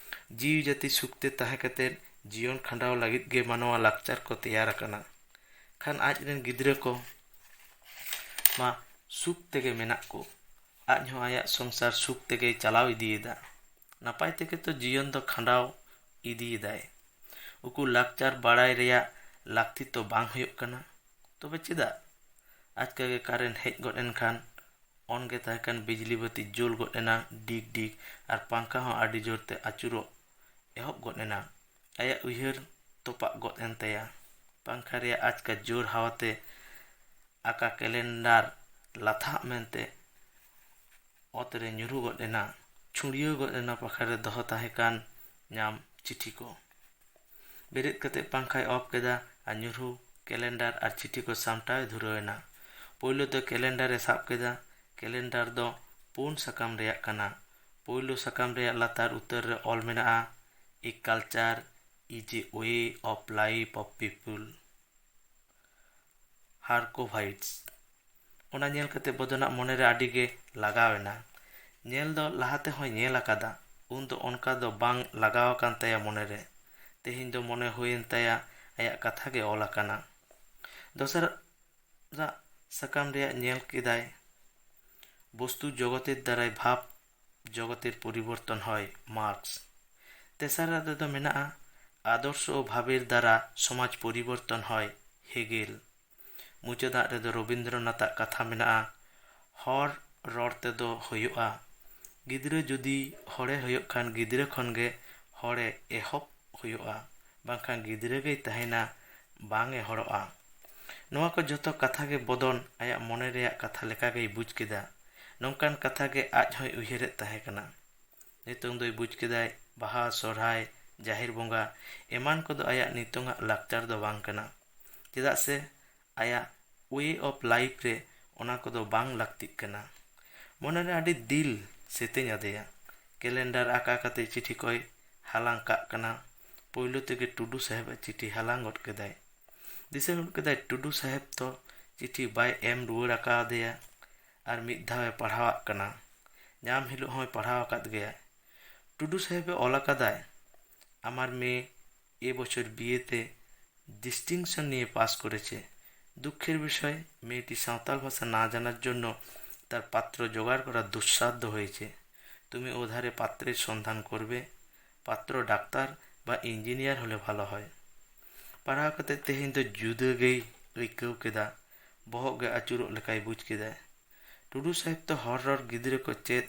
ᱡᱤᱣᱤ ᱡᱟᱹᱛᱤ ᱥᱩᱠᱛᱮ ᱛᱟᱦᱮᱸ ᱠᱟᱛᱮ ᱡᱤᱭᱚᱱ ᱠᱷᱟᱸᱰᱟᱣ ᱞᱟᱹᱜᱤᱫ ᱜᱮ ᱢᱟᱱᱣᱟ ᱞᱟᱠᱪᱟᱨ ᱠᱚ ᱛᱮᱭᱟᱨ ᱟᱠᱟᱱᱟ᱾ ᱠᱷᱟᱱ ᱟᱡ ᱨᱮᱱ ᱜᱤᱫᱽᱨᱟᱹ ᱠᱚ ᱢᱟ ᱥᱩᱠ ᱛᱮᱜᱮ ᱢᱮᱱᱟᱜ ᱠᱚ᱾ ᱟᱡ ᱦᱚᱸ ᱟᱭᱟᱜ ᱥᱚᱝᱥᱟᱨ ᱥᱩᱠ ᱛᱮᱜᱮᱭ ᱪᱟᱞᱟᱣ ᱤᱫᱤᱭᱮᱫᱟ᱾ ᱱᱟᱯᱟᱭ ᱛᱮᱜᱮ ᱛᱚ ᱡᱤᱭᱚᱱ ᱫᱚ ᱠᱷᱟᱸᱰᱟᱣ ᱤᱫᱤᱭᱮᱫᱟᱭ᱾ ᱩᱠᱩ ᱞᱟᱠᱪᱟᱨ ᱵᱟᱲᱟᱭ ᱨᱮᱭᱟᱜ ᱞᱟᱹᱠᱛᱤ ᱛᱚ ᱵᱟᱝ ᱦᱩᱭᱩᱜ ᱠᱟᱱᱟ᱾ ᱛᱚᱵᱮ ᱪᱮᱫᱟᱜ? ᱟᱪᱠᱟ ᱜᱮ ᱠᱟᱨᱮᱱᱴ ᱦᱮᱡ ᱜᱚᱫ ᱮᱱ ᱠᱷᱟᱱ ᱚᱱ ᱜᱮ ᱛᱟᱦᱮᱸ ᱠᱟᱱ ᱵᱤᱡᱽᱞᱤ ᱵᱟᱹᱛᱤ ᱡᱩᱞ ᱜᱚᱫ ᱮᱱᱟ ᱰᱤᱜᱽ ᱰᱤᱜᱽ, ᱟᱨ ᱯᱟᱝᱠᱷᱟ ᱦᱚᱸ ᱟᱹᱰᱤ ᱡᱳᱨ ᱛᱮ ᱟᱹᱪᱩᱨᱚᱜ ᱮᱦᱚᱵ ᱜᱚᱫ ᱮᱱᱟ᱾ ᱟᱭᱟᱜ ᱩᱭᱦᱟᱹᱨ ᱛᱚᱯᱟᱜ ᱜᱚᱫ ᱮᱱ ᱛᱟᱭᱟ᱾ ᱯᱟᱝᱠᱷᱟ ᱨᱮᱭᱟᱜ ᱟᱪᱠᱟ ᱡᱳᱨ ᱦᱟᱣᱟ ᱛᱮ ᱟᱠᱟ ᱠᱮᱞᱮᱱᱰᱟᱨ ᱞᱟᱛᱷᱟᱜ ᱢᱮᱱᱛᱮ ᱚᱛ ᱨᱮ ᱧᱩᱨᱦᱩ ᱜᱚᱫ ᱮᱱᱟ᱾ ᱪᱷᱩᱲᱭᱟᱹᱣ ᱜᱚᱫ ᱮᱱᱟ ᱯᱟᱠᱷᱟ ᱨᱮ ᱫᱚᱦᱚ ᱛᱟᱦᱮᱸ ᱠᱟᱱ ᱧᱟᱢ ᱪᱤᱴᱷᱤ ᱠᱚ᱾ ᱵᱮᱨᱮᱫ ᱠᱟᱛᱮ ᱯᱟᱝᱠᱷᱟᱭ ᱚᱯᱷ ᱠᱮᱫᱟ ᱟᱨ ᱧᱩᱨᱦᱩ ᱠᱮᱞᱮᱱᱰᱟᱨ ᱟᱨ ᱪᱤᱴᱷᱤ ᱠᱚ ᱥᱟᱢᱴᱟᱣ ᱮ ᱫᱷᱩᱨᱟᱹᱣ ᱮᱱᱟ᱾ ᱯᱳᱭᱞᱳ ᱫᱚ ᱠᱮᱞᱮᱱᱰᱟᱨ ᱮ ᱥᱟᱵ ᱠᱮᱫᱟ᱾ ᱠᱮᱞᱮᱱᱰᱟᱨ ᱫᱚ ᱯᱩᱱ ᱥᱟᱠᱟᱢ ᱨᱮᱭᱟᱜ ᱠᱟᱱᱟ᱾ ᱯᱳᱭᱞᱳ ᱥᱟᱠᱟᱢ ᱨᱮᱭᱟᱜ ᱞᱟᱛᱟᱨ ᱩᱛᱟᱹᱨ ᱨᱮ ᱚᱞ ᱢᱮᱱᱟᱜᱼᱟ, "A culture is a way of life of people." ᱦᱟᱨᱠᱳᱵᱷᱟᱭᱤᱴᱥ᱾ ᱚᱱᱟ ᱧᱮᱞ ᱠᱟᱛᱮ ᱵᱚᱫᱚᱱᱟᱜ ᱢᱚᱱᱮᱨᱮ ᱟᱹᱰᱤ ᱜᱮ ᱞᱟᱜᱟᱣ ᱮᱱᱟ᱾ ᱧᱮᱞ ᱫᱚ ᱞᱟᱦᱟ ᱛᱮᱦᱚᱸᱭ ᱧᱮᱞ ᱟᱠᱟᱫᱟ, ᱩᱱ ᱫᱚ ᱚᱱᱠᱟ ᱫᱚ ᱵᱟᱝ ᱞᱟᱜᱟᱣ ᱟᱠᱟᱱ ᱛᱟᱭᱟ ᱢᱚᱱᱮᱨᱮ᱾ ᱛᱮᱦᱮᱧ ᱫᱚ ᱢᱚᱱᱮ ᱦᱩᱭᱮᱱ ᱛᱟᱭᱟ ᱟᱭᱟᱜ ᱠᱟᱛᱷᱟ ᱜᱮ ᱚᱞ ᱟᱠᱟᱱᱟ᱾ ᱫᱚᱥᱟᱨᱟᱜ ᱥᱟᱠᱟᱢ ᱨᱮᱭᱟᱜ ᱧᱮᱞ ᱠᱮᱫᱟᱭ, "ᱵᱚᱥᱛᱩ ᱡᱚᱜᱚᱛᱮᱨ ᱫᱟᱨᱟᱭ ᱵᱷᱟᱵᱽ ᱡᱚᱜᱚᱛᱮᱨ ᱯᱚᱨᱤᱵᱚᱨᱛᱚᱱ ᱦᱚᱭ", ᱢᱟᱨᱠᱥ᱾ ᱛᱮᱥᱟᱨᱟᱜ ᱨᱮᱫᱚ ᱢᱮᱱᱟᱜᱼᱟ, ᱟᱫᱚᱨᱥᱚ ᱵᱷᱟᱵᱮᱨ ᱫᱟᱨᱟ ᱥᱚᱢᱟᱡᱽ ᱯᱚᱨᱤᱵᱚᱨᱛᱚᱱ ᱦᱚᱭ ᱦᱮᱜᱮᱞ᱾ ᱢᱩᱪᱟᱹᱫᱟᱜ ᱨᱮᱫᱚ ᱨᱚᱵᱤᱱᱫᱨᱚᱱᱟᱛᱷᱟᱜ ᱠᱟᱛᱷᱟ ᱢᱮᱱᱟᱜᱼᱟ, ᱦᱚᱲ ᱨᱚᱲ ᱛᱮᱫᱚ ᱦᱩᱭᱩᱜᱼᱟ᱾ ᱜᱤᱫᱽᱨᱟᱹ ᱡᱩᱫᱤ ᱦᱚᱲᱮ ᱦᱩᱭᱩᱜ ᱠᱷᱟᱱ ᱜᱤᱫᱽᱨᱟᱹ ᱠᱷᱚᱱ ᱜᱮ ᱦᱚᱲᱮ ᱮᱦᱚᱵ ᱦᱩᱭᱩᱜᱼᱟ, ᱵᱟᱝᱠᱷᱟᱱ ᱜᱤᱫᱽᱨᱟᱹ ᱜᱮᱭ ᱛᱟᱦᱮᱱᱟ, ᱵᱟᱝ ᱮ ᱦᱚᱲᱚᱜᱼᱟ᱾ ᱱᱚᱣᱟ ᱠᱚ ᱡᱚᱛᱚ ᱠᱟᱛᱷᱟ ᱜᱮ ᱵᱚᱫᱚᱱ ᱟᱭᱟᱜ ᱢᱚᱱᱮ ᱨᱮᱭᱟᱜ ᱠᱟᱛᱷᱟ ᱞᱮᱠᱟ ᱜᱮᱭ ᱵᱩᱡᱽ ᱠᱮᱫᱟ᱾ ᱱᱚᱝᱠᱟᱱ ᱠᱟᱛᱷᱟ ᱜᱮ ᱟᱡ ᱦᱚᱸᱭ ᱩᱭᱦᱟᱹᱨᱮᱫ ᱛᱟᱦᱮᱸ ᱠᱟᱱᱟ᱾ ᱱᱤᱛᱚᱝ ᱫᱚᱭ ᱵᱩᱡᱽ ᱠᱮᱫᱟᱭ, ᱵᱟᱦᱟ, ᱥᱚᱨᱦᱟᱭ, ᱡᱟᱦᱮᱨ ᱵᱚᱸᱜᱟ ᱮᱢᱟᱱ ᱠᱚᱫᱚ ᱟᱭᱟᱜ ᱱᱤᱛᱚᱝᱟᱜ ᱞᱟᱠᱪᱟᱨ ᱫᱚ ᱵᱟᱝ ᱠᱟᱱᱟ᱾ ᱪᱮᱫᱟᱜ ᱥᱮ ᱟᱭᱟᱜ way of life ᱨᱮ ᱚᱱᱟ ᱠᱚᱫᱚ ᱵᱟᱝ ᱞᱟᱹᱠᱛᱤᱜ ᱠᱟᱱᱟ᱾ ᱢᱚᱱᱮᱨᱮ ᱟᱹᱰᱤ ᱫᱤᱞ ᱥᱮᱛᱮᱧ ᱟᱫᱮᱭᱟ᱾ ᱠᱮᱞᱮᱱᱰᱟᱨ ᱟᱠᱟ ᱠᱟᱛᱮ ᱪᱤᱴᱷᱤ ᱠᱚᱭ ᱦᱟᱞᱟᱝ ᱠᱟᱜ ᱠᱟᱱᱟ᱾ ᱯᱳᱭᱞᱳ ᱛᱮᱜᱮ ᱴᱩᱰᱩ ᱥᱟᱦᱮᱵᱟᱜ ᱪᱤᱴᱷᱤ ᱦᱟᱞᱟᱝ ᱜᱚᱫ ᱠᱮᱫᱟᱭ᱾ ᱫᱤᱥᱟᱹ ᱜᱚᱫ ᱠᱮᱫᱟᱭ ᱴᱩᱰᱩ ᱥᱟᱦᱮᱵ ᱫᱚ ᱪᱤᱴᱷᱤ ᱵᱟᱭ ᱮᱢ ᱨᱩᱣᱟᱹᱲ ᱟᱠᱟᱫᱮᱭᱟ᱾ ᱟᱨ ᱢᱤᱫ ᱫᱷᱟᱣ ᱮ ᱯᱟᱲᱦᱟᱣᱟᱜ ᱠᱟᱱᱟ᱾ ᱧᱟᱢ ᱦᱤᱞᱳᱜ ᱦᱚᱸᱭ ᱯᱟᱲᱦᱟᱣ ᱟᱠᱟᱫ ᱜᱮᱭᱟ᱾ ᱴᱩᱰᱩ ᱥᱟᱦᱮᱵ ᱮ ᱚᱞ ᱟᱠᱟᱫᱟᱭ, আমার মেয়ে এ বছর বিএতে ডিস্টিংশন নিয়ে পাস করেছে। দুঃখের বিষয়, মেয়েটি সাঁওতাল ভাষা না জানার জন্য তার পাত্র জোগাড় করা দুঃসাধ্য হয়েছে। তুমি ওধারে পাত্রের সন্ধান করবে। পাত্র ডাক্তার বা ইঞ্জিনিয়ার হলে ভালো হয়। ᱯᱟᱲᱦᱟᱣ ᱠᱟᱛᱮ ᱛᱮᱦᱮᱧ ᱫᱚ ᱡᱩᱫᱟᱹ ᱜᱮᱭ ᱟᱹᱭᱠᱟᱹᱣ ᱠᱮᱫᱟ᱾ ᱵᱚᱦᱚᱜ ᱜᱮ ᱟᱹᱪᱩᱨᱚᱜ ᱞᱮᱠᱟᱭ ᱵᱩᱡᱽ ᱠᱮᱫᱟ᱾ ᱴᱩᱰᱩ ᱥᱟᱦᱮᱵ ᱫᱚ ᱦᱚᱲ ᱨᱚᱲ ᱜᱤᱫᱽᱨᱟᱹ ᱠᱚ ᱪᱮᱫ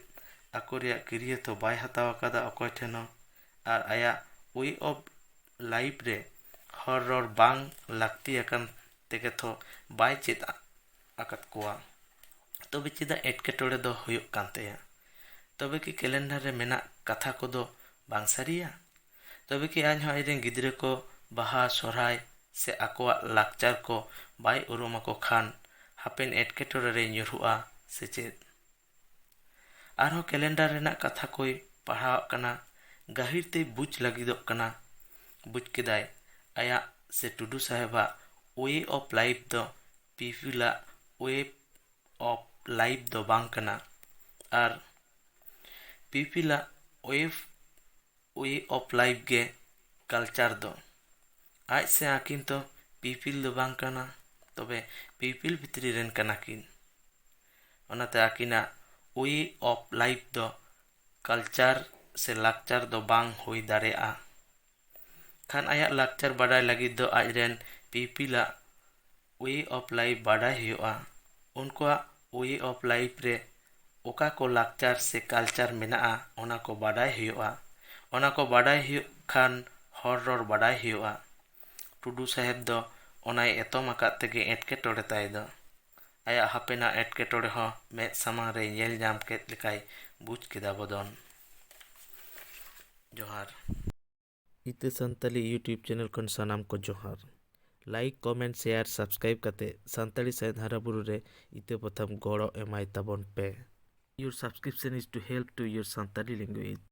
ᱟᱠᱚ ᱨᱮᱭᱟᱜ ᱠᱤᱨᱭᱟᱹ ᱛᱚ ᱵᱟᱭ ᱦᱟᱛᱟᱣ ᱟᱠᱟᱫᱟ ᱚᱠᱚᱭ ᱴᱷᱮᱱ ᱦᱚᱸ᱾ ᱟᱨ ᱟᱭᱟᱜ way of life ᱨᱮ ᱦᱚᱲ ᱨᱚᱲ ᱵᱟᱝ ᱞᱟᱹᱠᱛᱤ ᱟᱠᱟᱱ ᱛᱮᱜᱮ ᱛᱚ ᱵᱟᱭ ᱪᱮᱫ ᱟ-, ᱟᱠᱟᱫ ᱠᱚᱣᱟ᱾ ᱛᱚᱵᱮ ᱪᱮᱫᱟᱜ ᱮᱴᱠᱮᱴᱚᱬᱮ ᱫᱚ ᱦᱩᱭᱩᱜ ᱠᱟᱱ ᱛᱟᱭᱟ? ᱛᱚᱵᱮ ᱠᱤ ᱠᱮᱞᱮᱱᱰᱟᱨ ᱨᱮ ᱢᱮᱱᱟᱜ ᱠᱟᱛᱷᱟ ᱠᱚᱫᱚ ᱵᱟᱝ ᱥᱟᱹᱨᱤᱭᱟ? ᱛᱚᱵᱮ ᱠᱤ ᱟᱡ ᱦᱚᱸ ᱟᱡᱨᱮᱱ ᱜᱤᱫᱽᱨᱟᱹ ᱠᱚ ᱵᱟᱦᱟ, ᱥᱚᱨᱦᱟᱭ ᱥᱮ ᱟᱠᱚᱣᱟᱜ ᱞᱟᱠᱪᱟᱨ ᱠᱚ ᱵᱟᱭ ᱩᱨᱩᱢ ᱟᱠᱚ ᱠᱷᱟᱱ ᱦᱟᱯᱮᱱ ᱮᱴᱠᱮᱴᱚᱬᱮ ᱨᱮᱭ ᱧᱩᱨᱦᱩᱜᱼᱟ ᱥᱮ ᱪᱮᱫ? ᱟᱨᱦᱚᱸ ᱠᱮᱞᱮᱱᱰᱟᱨ ᱨᱮᱱᱟᱜ ᱠᱟᱛᱷᱟ ᱠᱚᱭ ᱯᱟᱲᱦᱟᱣᱟᱜ ᱠᱟᱱᱟ᱾ ᱜᱟᱹᱦᱤᱨ ᱛᱮᱭ ᱵᱩᱡᱽ ᱞᱟᱹᱜᱤᱫᱚᱜ ᱠᱟᱱᱟ᱾ ᱵᱩᱡᱽ ᱠᱮᱫᱟᱭ ᱟᱭᱟᱜ ᱥᱮ ᱴᱩᱰᱩ ᱥᱟᱦᱮᱵᱟᱜ way of life ᱫᱚ ᱯᱤᱯᱤᱞᱟᱜ way of life ᱫᱚ ᱵᱟᱝ ᱠᱟᱱᱟ᱾ ᱟᱨ ᱯᱤᱯᱤᱞᱟᱜ way, way of life ᱜᱮ culture ᱫᱚ᱾ ᱟᱡ ᱥᱮ ᱟᱹᱠᱤᱱ ᱫᱚ ᱯᱤᱯᱤᱞ ᱫᱚ ᱵᱟᱝ ᱠᱟᱱᱟ, ᱛᱚᱵᱮ ᱯᱤᱯᱤᱞ ᱵᱷᱤᱛᱨᱤ ᱨᱮᱱ ᱠᱟᱱᱟ ᱠᱤᱱ᱾ ᱚᱱᱟᱛᱮ ᱟᱹᱠᱤᱱᱟᱜ way of life ᱫᱚ culture ᱥᱮ ᱞᱟᱠᱪᱟᱨ ᱫᱚ ᱵᱟᱝ ᱦᱩᱭ ᱫᱟᱲᱮᱭᱟᱜᱼᱟ᱾ ᱠᱷᱟᱱ ᱟᱭᱟᱜ ᱞᱟᱠᱪᱟᱨ ᱵᱟᱰᱟᱭ ᱞᱟᱹᱜᱤᱫ ᱫᱚ ᱟᱡᱨᱮᱱ ᱯᱤᱯᱤᱞᱟᱜ way of life ᱵᱟᱰᱟᱭ ᱦᱩᱭᱩᱜᱼᱟ᱾ ᱩᱱᱠᱩᱣᱟᱜ way of life ᱨᱮ ᱚᱠᱟ ᱠᱚ ᱞᱟᱠᱪᱟᱨ ᱥᱮ culture ᱢᱮᱱᱟᱜᱼᱟ, ᱚᱱᱟ ᱠᱚ ᱵᱟᱰᱟᱭ ᱦᱩᱭᱩᱜᱼᱟ᱾ ᱚᱱᱟ ᱠᱚ ᱵᱟᱰᱟᱭ ᱦᱩᱭᱩᱜ ᱠᱷᱟᱱ ᱦᱚᱲ ᱨᱚᱲ ᱵᱟᱰᱟᱭ ᱦᱩᱭᱩᱜᱼᱟ᱾ ᱴᱩᱰᱩ ᱥᱟᱦᱮᱵᱽ ᱫᱚ ᱚᱱᱟᱭ ᱮᱛᱚᱢ ᱟᱠᱟᱫ ᱛᱮᱜᱮ ᱮᱴᱠᱮᱴᱚᱬᱮ ᱛᱟᱭ ᱫᱚ᱾ ᱟᱭᱟᱜ ᱦᱟᱯᱮᱱᱟᱜ ᱮᱴᱠᱮᱴᱚᱬᱮ ᱦᱚᱸ ᱢᱮᱫ ᱥᱟᱢᱟᱝ ᱨᱮ ᱧᱮᱞ ᱧᱟᱢ ᱠᱮᱫ ᱞᱮᱠᱟᱭ ᱵᱩᱡᱽ ᱠᱮᱫᱟ ᱵᱚᱫᱚᱱ᱾ ᱡᱚᱦᱟᱨ᱾ ᱤᱛᱟᱹ ᱥᱟᱱᱛᱟᱞᱤ YouTube channel ᱠᱷᱚᱱ ᱥᱟᱱᱟᱢ ᱠᱚ ᱡᱚᱦᱟᱨ᱾ Like, comment, share, subscribe ᱠᱟᱛᱮ ᱥᱟᱱᱛᱟᱲᱤ ᱥᱟᱶᱦᱮᱫ ᱦᱟᱨᱟ ᱵᱩᱨᱩ ᱨᱮ ᱤᱛᱟᱹ ᱯᱟᱛᱷᱟᱢ ᱜᱚᱲᱚ ᱮᱢᱟᱭ ᱛᱟᱵᱚᱱ ᱯᱮ᱾ Your subscription is to help to your Santali language.